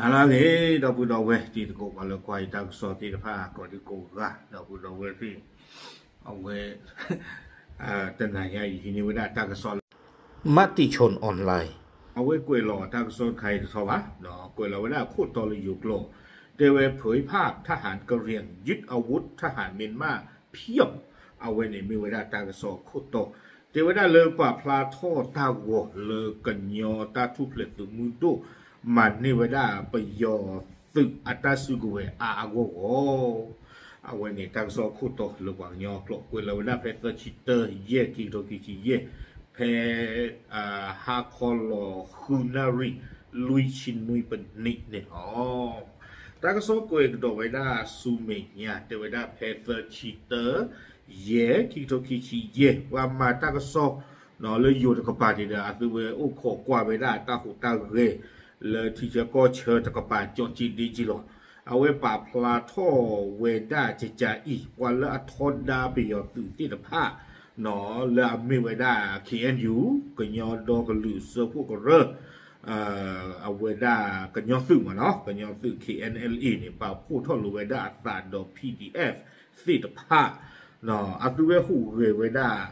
အလါဂ့ၤ ဒီပုၢ်ဒီဝဲၢ်တံၤသကိး ပှၤလၢကွၢ်ယတၢ်ကစီၣ်သ့ၣ်တဖၣ် ကိးဒံကိးဂၤ ဒီပုၢ်ဒီဝဲၢ်သ့ၣ်, အဝဲ တနၤညါအံၤ ဟံးန့ၢ်ဝဲဒၣ်တၢ်ကစီၣ်လၢ မတိชนออนไลน์ အဝဲကွဲးလီၤတၢ်ကစီၣ်တခါအံၤတထီဘၣ်, ကွဲးလီၤဝဲဒၣ်ခိၣ်တီလၢယိၤကျိာ်, တဲဝဲ เผยภาพทหารกะเหรี่ยงยึดอาวุธ ทหารเมียนมาเพียบ အဝဲန့ၣ်မ့ၢ်ဝဲဒၣ်တၢ်ကစီၣ်ခိၣ်တီ, တဲဝဲဒၣ်လၢပာ်ဖျါထီၣ်တၢ်ဂီၤလၢကညီတၢ်ထူၣ်ဖျဲးသုးမုၢ်ဒိၣ် မၤန့ၢ်ဝဲဒၣ်ပယီၤသုးအတၢ်စုကဝဲၤအါအါဂီၢ်ဂီၢ်, အဝဲန့ၣ်တၢ်ကစီၣ်ခိၣ်တီလၢပှၤကညီအကျိာ် ကွဲးလီၤဝဲဒၣ်ဖဲသၢဆံတၢ ယဲၢ် ခံကထိခံဆံယဲၢ်, ဖဲ ဟါခီလီၤဃုနၣ်ရံၣ် လွံၢ်ဆံနွံပနံးန့ၣ်လီၤ. တၢ်ကစီၣ်ကွဲးကဒီးဝဲဒၣ်ဆူမဲာ်ညါ တဲဝဲဒၣ်ဖဲသၢဆံတၢ ယဲၢ် ခံကထိခံဆံယဲၢ် ပှၤမၤတၢ်ကစီၣ် လၢယိၤတကပၤန့ၣ်ဒီး အသုဝဲအိၣ်ခိးကွၢ်ဝဲဒၣ်တၢ်ဟူးတၢ်ဂဲၤ လၢထံဆၢကီၢ်ဆၢတကပၤ ကၠီကၠံဒ့ကၠံလီၤ. အဝဲပာ်ဖျါထီၣ်ဝဲဒၣ်ကကးအံၤ ပှၤလၢအထီဒါပယီၤသုးသ့ၣ်တဖၣ် လၢအမ့ၢ်ဝဲဒၣ် ခ့ၣ်အဲၣ်ယူၣ် ကညီဒီကလုာ်စၢဖှိၣ်ကရၢ အဝဲဒၣ်ကညီသုးမ့ၢ်နီၤ ကညီသုး ခ့ၣ်အဲၣ်အဲလ်အ့န့ၣ် ပာ်ဖှိၣ်ထီၣ်လိာ်ဝဲဒၣ်အသးဒီး PDF သ့ၣ်တဖၣ် အသုဝဲဟူးဂဲၤဝဲဒၣ်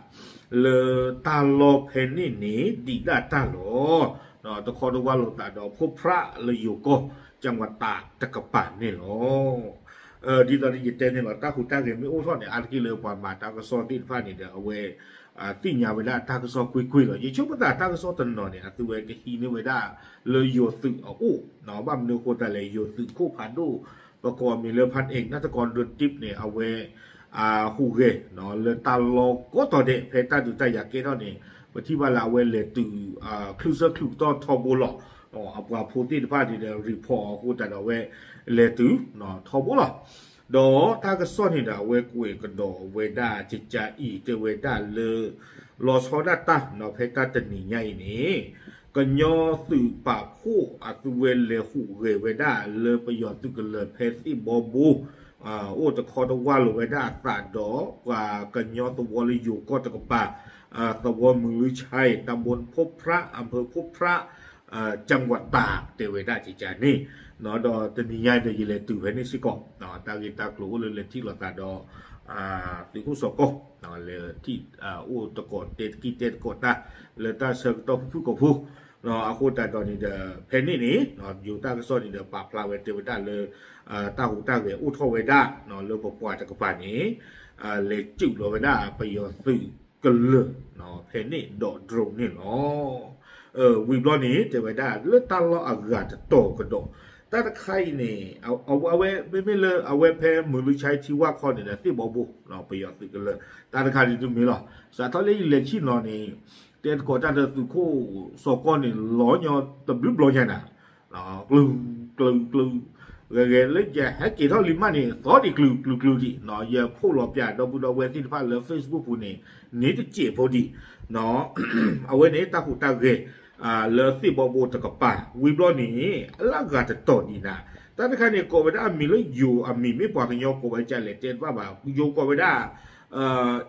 လၢတၢ်လီၢ်ဖဲန့ၣ်န့ၣ် ဒံးဒၣ်တၢ်လီၤ. တခီတဝၢ်လိာ်သးဒီးဖိဖြးလၢယိၤကီၢ် ကၠၣ်ဝးတးတကပၤန့ၣ်လီၤ. ဒ်သိးဒီးယတဲန့ၣ်လီၤ တၢ်ဟူးတၢ်ဂဲၤမ့ၢ်အိၣ်ထီၣ်န့ၣ် အါတက့ၢ်လၢပှၤမၤတၢ်ကစီၣ်သ့ၣ်တဖၣ်န့ၣ်ဒီး အဝဲ သ့ၣ်ညါဝဲဒၣ်တၢ်ကစီၣ်ကွ့ၢ်ကွ့ၢ်လီၤ. ယဆိကမိၣ်သးတၢ်ကစီၣ်တနီၤန့ၣ် အသုဝဲကဟံးန့ၢ်ဝဲဒၣ် လၢယိၤသုးအအိၣ် ဘၣ်မနုၤအဃိသတးလဲၣ် ယိၤသုးခိၣ်ဖးဒိၣ် ပကိးအမံၤလၢ ဖၣ်အဲၣ် နၢ်တကီဒိဒ့းန့ၣ် အဝဲ ဟူးဂဲၤ လၢတၢ်လီၢ်ကိးတီၤဒဲး ဖဲတၢ်ဒုးတၢ်ယၤကဲထီၣ်န့ၣ် ပထံၣ်ဘၣ်လၢအဝဲလဲၤတုၤ ချုးဆၢချုးကတီၢ်ထီဘိလီၤ. အပှၤဖိသ့ၣ်တဖၣ်န့ၣ်ဒီး report အဃိသတးဒီးအဝဲ လဲၤတုၤ ထီဘိလီၤ. ဒီးတၢ်ကစီၣ်န့ၣ်ဒီး အဝဲကွဲးကဒီးဝဲဒၣ်ကကးအံၤ တဲဝဲဒၣ်လၢ လီၤဆီဒၣ်တၢ် ဖဲတၢ်တနံၤညါအံၤန့ၣ် ကညီသုးပာ်ဖှိၣ်အသုဝဲလဲၤဟူးဂဲၤဝဲဒၣ်လၢပယီၤသုးကလၢၤဖဲသ့ၣ်ဘီဘိ အိၣ်တခီတဝၢ်လိာ်ဝဲဒၣ်အသးဒီး ပှၤကညီသဝီလၢယိၤကီၢ်တကပၤ သဝီမုၢ်လုၢ်ဆါအံၤ ตำบลพบพระ อำเภอพบพระ ကၠၣ်ဝးတး တဲဝဲဒၣ်ကကးန့ၣ်, ဒီးတနံၤညါအံၤဒီးယလဲၤတုၤဖဲန့ၣ်စ့ၢ်ကီး တၢ်ဂ့ၢ်တၢ်ကျိၤအိၣ်လၢလဲၤထံၣ်လိာ်သးဒီး သုးခိၣ်စီၤကီၢ် လဲၤထံၣ် အိၣ်တကိးတဲတကံၢ်တဲတကိးတၢ် လၢတၢ်ဆၢကတီၢ်ဖုၣ်ဖုၣ်ကိာ်ဖိ အဃိသတးဒီးန့ၣ်ဒီး ဖဲန့ၣ်န့ၣ် ယိၤတၢ်ကစီၣ်န့ၣ်ဒီး ပာ်ဖျါဝဲတဲဝဲဒၣ်လၢ တၢ်ဟူးတၢ်ဂဲၤအိၣ်ထီၣ်ဝဲဒၣ် လၢပပှၤတကပၤန့ၣ် လဲၤစုးလီၤဝဲဒၣ်ပယီၤသုးကလၢၤ ဖဲန့ၣ်ဒီး drone န့ၣ်လီၤ. ဝံၤဘျီန့ၣ် တဲဝဲဒၣ်လၢတၢ်လီၢ်အဂၤတတီၤကဒီး တၢ်တခါအံၤန့ၣ် အဝဲမ့မ့ၢ်လၢအဝဲဖဲမုၢ်လုၢ်ဆါအံၤထံဝၣ်ခီန့ၣ်ဒီး သ့ၣ်ဘီဘိ ပယီၤသုးကလၢၤ တၢ်တခါန့ၣ်တမ့ၢ်လီၤ. စးထီၣ်လၢယလဲၤဆံၣ်နီၤန့ၣ် တဲသကိးတၢ်ဒီးသုးခိၣ်စီၤကီၢ်န့ၣ် လီၤညီတဘျုးဘျီညါနၤ ကျုၤ ကျုၤ ကျုၤ ဂဲၤဂဲၤလၢယဟဲက့ၤထီၣ်လံမးန့ၣ် သီဒံးကျုၤကျုၤကျုၤဒံး ယဖိးလီၤပၠးဒီပုၢ်ဒီဝဲၢ်သ့ၣ်တဖၣ်လၢ Facebook ပူၤန့ၣ် န့ၣ်တစဲးဖိဒံး အဝဲန့ၣ်တၢ်ဟူးတၢ်ဂဲၤ လၢသ့ၣ်ဘီဘိတကပၤ ဝံၤဘျီန့ၣ် အလၢအဂၤတတီၤဒံးနၤ တၢ်တခါန့ၣ် ကိးဝဲဒၣ်အမံၤလၢယိၤအမံၤ မ့ၢ်ပှၤကညီကိးဝဲဒ်လဲၣ်တဲတဘၣ်ဘၣ် ယိၤကိးဝဲဒၣ်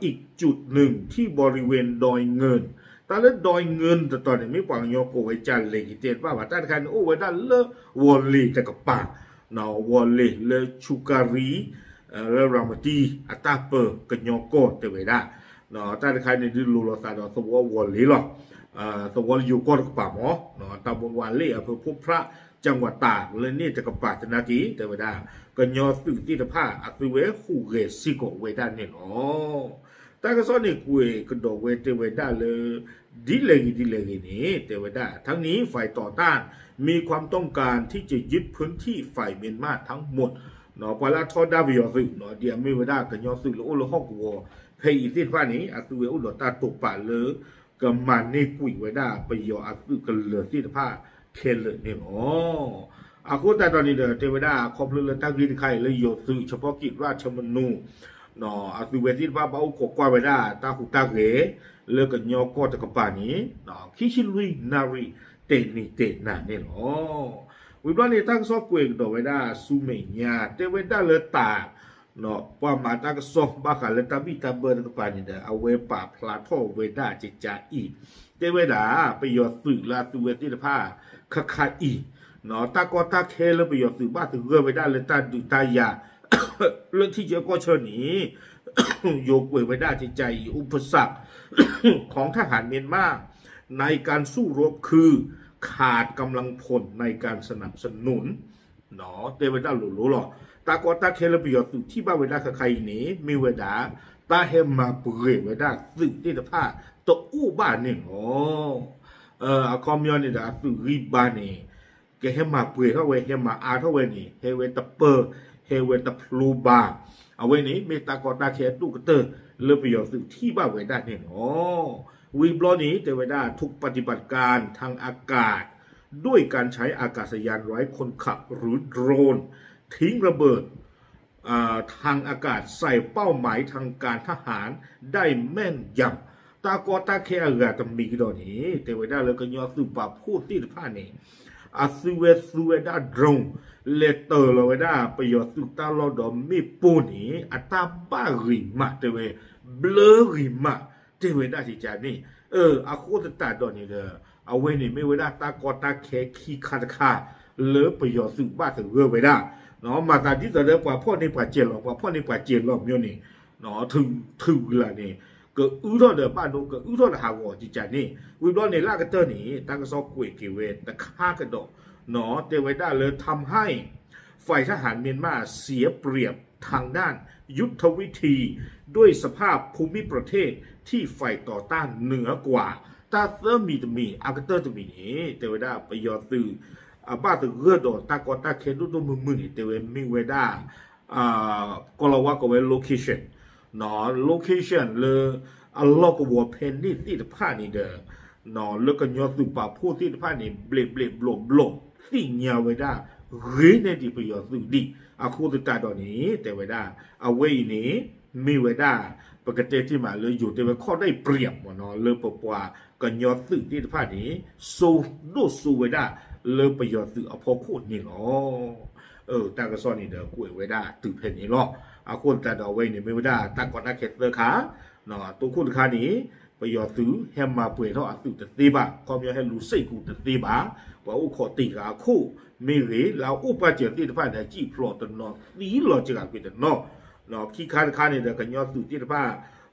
อีกจุดหนึ่งที่บริเวณดอยเงิน တၢ်လၢ ดอยเงิน တတီၤန့ၣ် မ့ၢ်ပှၤကညီကိးဝဲဒ်လဲၣ် ယတဲတဘၣ်ဘၣ် တၢ်တခါန့ၣ် အိၣ်ဝဲဒၣ်လၢဝီၤလ့ၤတကပၤ ဝီၤလ့ၤလၢ ဆူကၤရံ လၢရၤမတံ အတၢ်ပၢၤကညီကီၢ်တဲဝဲဒၣ် တၢ်တခါန့ၣ်ဒုးလိၤလိာ်သးဒီးသဝီဝီၤလ့ၤလီၤ. သဝီလၢယိၤကီၢ်တကပၤမ့ၢ် တၢ်ဘိဝါလ့ၤအဖၢဖိဖြး ကၠၣ်ဝးတၢ်လၢန့ၣ်တကပၤသနာ်က့ တဲဝဲဒၣ် ကညီသုးသ့ၣ်တဖၣ်အသုဝဲဟူးဂဲၤစ့ၢ်ကီးဝဲဒၣ်န့ၣ်လီၤ. တၢ်ကစီၣ်န့ၣ်ကွဲးကဒီးဝဲတဲဝဲဒၣ်လၢ ဒ်လဲၣ်ဂ့ၤဒ်လဲၣ်ဂ့ၤန့ၣ် တဲဝဲဒၣ် ทั้งนี้ฝ่ายต่อต้านมีความต้องการที่จะยึดพื้นที่ฝ่ายเมียนมาทั้งหมด ပှၤလၢအထီဒါပယီၤသုး ဒ်အမ့ၢ်ဝဲဒၣ်ကညီသုးလၢအိၣ်လၢဟီၣ်ကဝီၤဖဲအံၤသ့ၣ်တဖၣ်န့ၣ် အသုဝဲအိၣ်ဒီးတၢ်တိာ်ပာ်လၢ ကမၤန့ၢ်ကွံာ်ဝဲဒၣ်ပယီၤအသုးကလၢၤသ့ၣ်တဖၣ်ခဲလၢာ်န့ၣ်လီၤ. အဃိသတးဒီးန့ၣ်ဒီး တဲဝဲဒၣ်ခီဖျိလၢတၢ်ဂ့ၢ်တခါအံၤလၢယိၤသုး เฉพาะกิจราชมนู အသုဝဲသ့ၣ်တဖၣ်ဘၣ်အိၣ်ခိးကွၢ်ဝဲဒၣ်တၢ်ဟူးတၢ်ဂဲၤ လၢကညီကီၢ်တကပၤန့ၣ် ခံဆံလွံၢ်နၣ်ရံၣ်တဲာ်နံၤတဲာ်နၤန့ၣ်လီၤ. ဝံၤဘျီန့ၣ် တၢ်ကစီၣ်ကွဲးကဒီးဝဲဒၣ်ဆူမဲာ်ညါ တဲဝဲဒၣ်လၢတၢ် ပှၤမၤတၢ်ကစီၣ်ဘၣ်ဃးလၢတၢ်ဘံၣ်တၢ်ဘၢတကပၤန့ၣ်ဒီး အဝဲပာ်ဖျါထီၣ်ဝဲဒၣ်ကကးအံၤ တဲဝဲဒၣ် ပယီၤသုးလၢအသုဝဲသ့ၣ်တဖၣ် ခါခါအံၤ တၢ်ကီတၢ်ခဲလၢပယီၤသုးဘၣ်သဂၢၢ်ဝဲဒၣ်လၢတၢ်ဒုးတၢ်ယၤ လၢထံဆၢကီၢ်ဆၢန့ၣ် ယိၤကွဲးဝဲဒၣ်ကကၤအံၤ อุปสรรคของทหารเมียนมาในการสู้รบคือขาดกำลังพลในการสนับสนุน တဲဝဲဒၣ်လိၤလိၤလီၤ. တၢ်ကီတၢ်ခဲလၢပယီၤသုးထံၣ်ဘၣ်ဝဲဒၣ်ခဲခါအံၤန့ၣ် မ့ၢ်ဝဲဒၣ် တၢ်ဟဲမၤပှဲၤဝဲဒၣ်သုးသ့ၣ်တဖၣ်တအိၣ်ဘၣ်န့ၣ်လီၤ. အခီပညီန့ၣ်ဒီး အသုးဂံၢ်ဘါန့ၣ် ကဟဲမၤပှဲၤထီၣ်ဝဲ ဟဲမၤအါထီၣ်ဝဲန့ၣ် ဟဲဝဲတပၢၢ် ဟဲဝဲတဖျိဘၣ်. အဝဲန့ၣ်မ့ၢ်တၢ်ကီတၢ်ခဲအဒိၣ်ကတၢၢ်လၢပယီၤသုးထံၣ်ဘၣ်ဝဲဒၣ်န့ၣ်လီၤ. ဝံၤဘျီန့ၣ် တဲဝဲဒၣ် ถูกปฏิบัติการทางอากาศด้วยการใช้อากาศยานไร้คนขับหรือโดรนทิ้งระเบิด ทางอากาศใส่เป้าหมายทางการทหารได้แม่นยำ တၢ်ကီတၢ်ခဲအဂၤတမံၤကဒီးန့ၣ် တဲဝဲဒၣ်လၢကညီသုးပာ်ဖှိၣ်သ့ၣ်တဖၣ်န့ၣ် အသုဝဲသူဝဲဒၣ် drone လဲၤတၢၤလီၤဝဲဒၣ်ပယီၤသုးတၢ်လီၢ်ဒီးမ့ၣ်ပိၢ်န့ၣ် အတၢ်ဘၣ်ဂ့ၤမး တဲဝဲ ဘျၢဂ့ၤမး တဲဝဲဒၣ်ကကၤန့ၣ် အဃိသတးဒီးန့ၣ်ဒီး အဝဲန့ၣ်မ့ၢ်ဝဲဒၣ်တၢ်ကီတၢ်ခဲခံခါတခါ လၢပယီၤသုးဘၣ်သဂၢၢ်ဝဲဒၣ် မၤသးဒ်သိးဒီးပှၤဖီၣ်န့ၢ်ပှၤစဲၤလီၤ ပှၤဖီၣ်န့ၢ်ပှၤစဲၤလီၤမ့ၢ်န့ၣ် ထုးဝံၤလၢ်န့ၣ် ကအုထီၣ်ဒီးဘၣ်ဒိ ကအုထီၣ်ဒီးဟးဂီၤကကၤန့ၣ် ဝံၤဘျီန့ၣ်လၢအကတၢၢ်န့ၣ် တၢ်ကစီၣ်ကွဲးက့ၤဝဲတခါကဒီး တဲဝဲဒၣ်လၢ ทำให้ฝ่ายทหารเมียนมาเสียเปรียบทางด้านยุทธวิธีด้วยสภาพภูมิประเทศที่ฝ่ายต่อต้านเหนือกว่า တၢ်သၢမံၤတမံၤ အကတၢၢ်တမံၤန့ၣ် တဲဝဲဒၣ်ပယီၤသုး အဘၣ်သဂၢၢ်ဒီးတၢ်ကီတၢ်ခဲဒိၣ်ဒိၣ်မုၢ်မုၢ်န့ၣ် တဲဝဲမ့ၢ်ဝဲဒၣ် ကီၤလၤဝါကိးဝဲ location, location လၢအလီၢ်ကဝီၤဖဲန့ၣ်သ့ၣ်တဖၣ်န့ၣ်ဒီး လၢကညီသုးပာ်ဖှိၣ်သ့ၣ်တဖၣ်န့ၣ် ဘျ့းဘျ့းဘျိးဘျိးသ့ၣ်ညါဝဲဒၣ် ဂ့ၤန့ၢ်ဒံးပယီၤသုးဒံး အဃိသတးဒီးန့ၣ် တဲဝဲဒၣ် အဝဲအံၤန့ၣ် မ့ၢ်ဝဲဒၣ် ပကတဲတ့ၢ်မးလၢယိၤတဲဝဲ ခီၣ်ဒၣ်ပြံးမ့ၢ်နီၤ လၢပပှၤကညီသုးသ့ၣ်တဖၣ်န့ၣ် စိဒိၣ်စိဝဲဒၣ်လၢပယီၤသုးအဖီခိၣ်န့ၣ်လီၤ. တၢ်ကစီၣ်န့ၣ်ဒီးကွဲးဝဲဒၣ်တုၤဖဲန့ၣ်လီၤ. အဃိသတးဒီးအဝဲအံၤန့ၣ် မ့ၢ်ဝဲဒၣ်တၢ်ကီတၢ်ခဲသၢခါ တိခိၣ်တခါန့ၣ် ပယီၤသုးဟဲမၤပှဲၤထီၣ်အသုးတသ့ဘၣ်, ခီပညီဟဲလူၤစ့ၢ်ကီးတသ့ဘၣ်, ပှၤအိၣ်ခိးတ့ၢ်ဂၤအခိၣ်မ့ၢ်ဂ့ၤ, လၢအအိၣ်ပာ်စၢၤသ့ၣ်တဖၣ်န့ၣ် စံၣ်ဖျိးတနီၤ သံလီၤစှၤကွံာ်တနီၤ, ခံခါတခါန့ၣ်ဒီး ကညီသုးသ့ၣ်တဖၣ်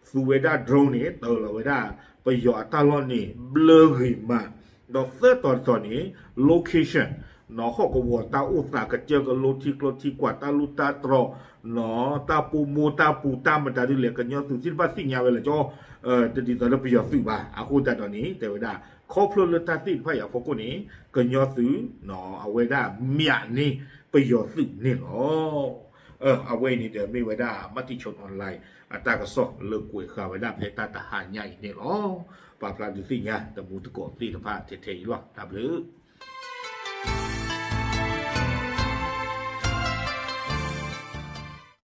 သူဝဲဒၣ် drone န့ၣ် တၢၤလီၤဝဲဒၣ် ပယီၤအတၢ်လီၢ်န့ၣ် ဘျၢဂ့ၤမး, ဒီးသၢတီၤတတီၤန့ၣ် location နီၤ ဟီၣ်ကဝီၤတၢ်အိၣ်သး ကစၢၢ်ကလိ ထံကျိထံကွာ် တၢ်လူၢ်တၢ်တြီၤ နီၤ တၢ်ပိာ်မိၢ်တၢ်ပူၤ တၢ်မတၤဒ်လဲၣ် ကညီသုးသ့ၣ်တဖၣ်သ့ၣ်ညါဝဲလၢကၠီ တဒ်သိးလၢပယီၤသုးဘၣ်. အဃိသတးဒီးန့ၣ် တဲဝဲဒၣ် ခီဖျိလၢတၢ်သ့ၣ်တဖၣ်အံၤအဖီခိၣ်န့ၣ် ကညီသုး အဝဲဒၣ်မၠးန့ၢ်ပယီၤသုးန့ၣ်လီၤ. အဝဲအံၤန့ၣ်ဒီးမ့ၢ်ဝဲဒၣ် မၤတံၣ်ဆိ online အတၢ်ကစီၣ်လၢကွဲးဃာ်ဝဲဒၣ်ဖဲတၢ်တဟါညါအံၤန့ၣ်လီၤ. ပာ်ဖျါဒုးသ့ၣ်ညါတမူတကိးသ့ၣ်တဖၣ်ထဲထဲအံၤလီၤ. တၢ်ဘျုး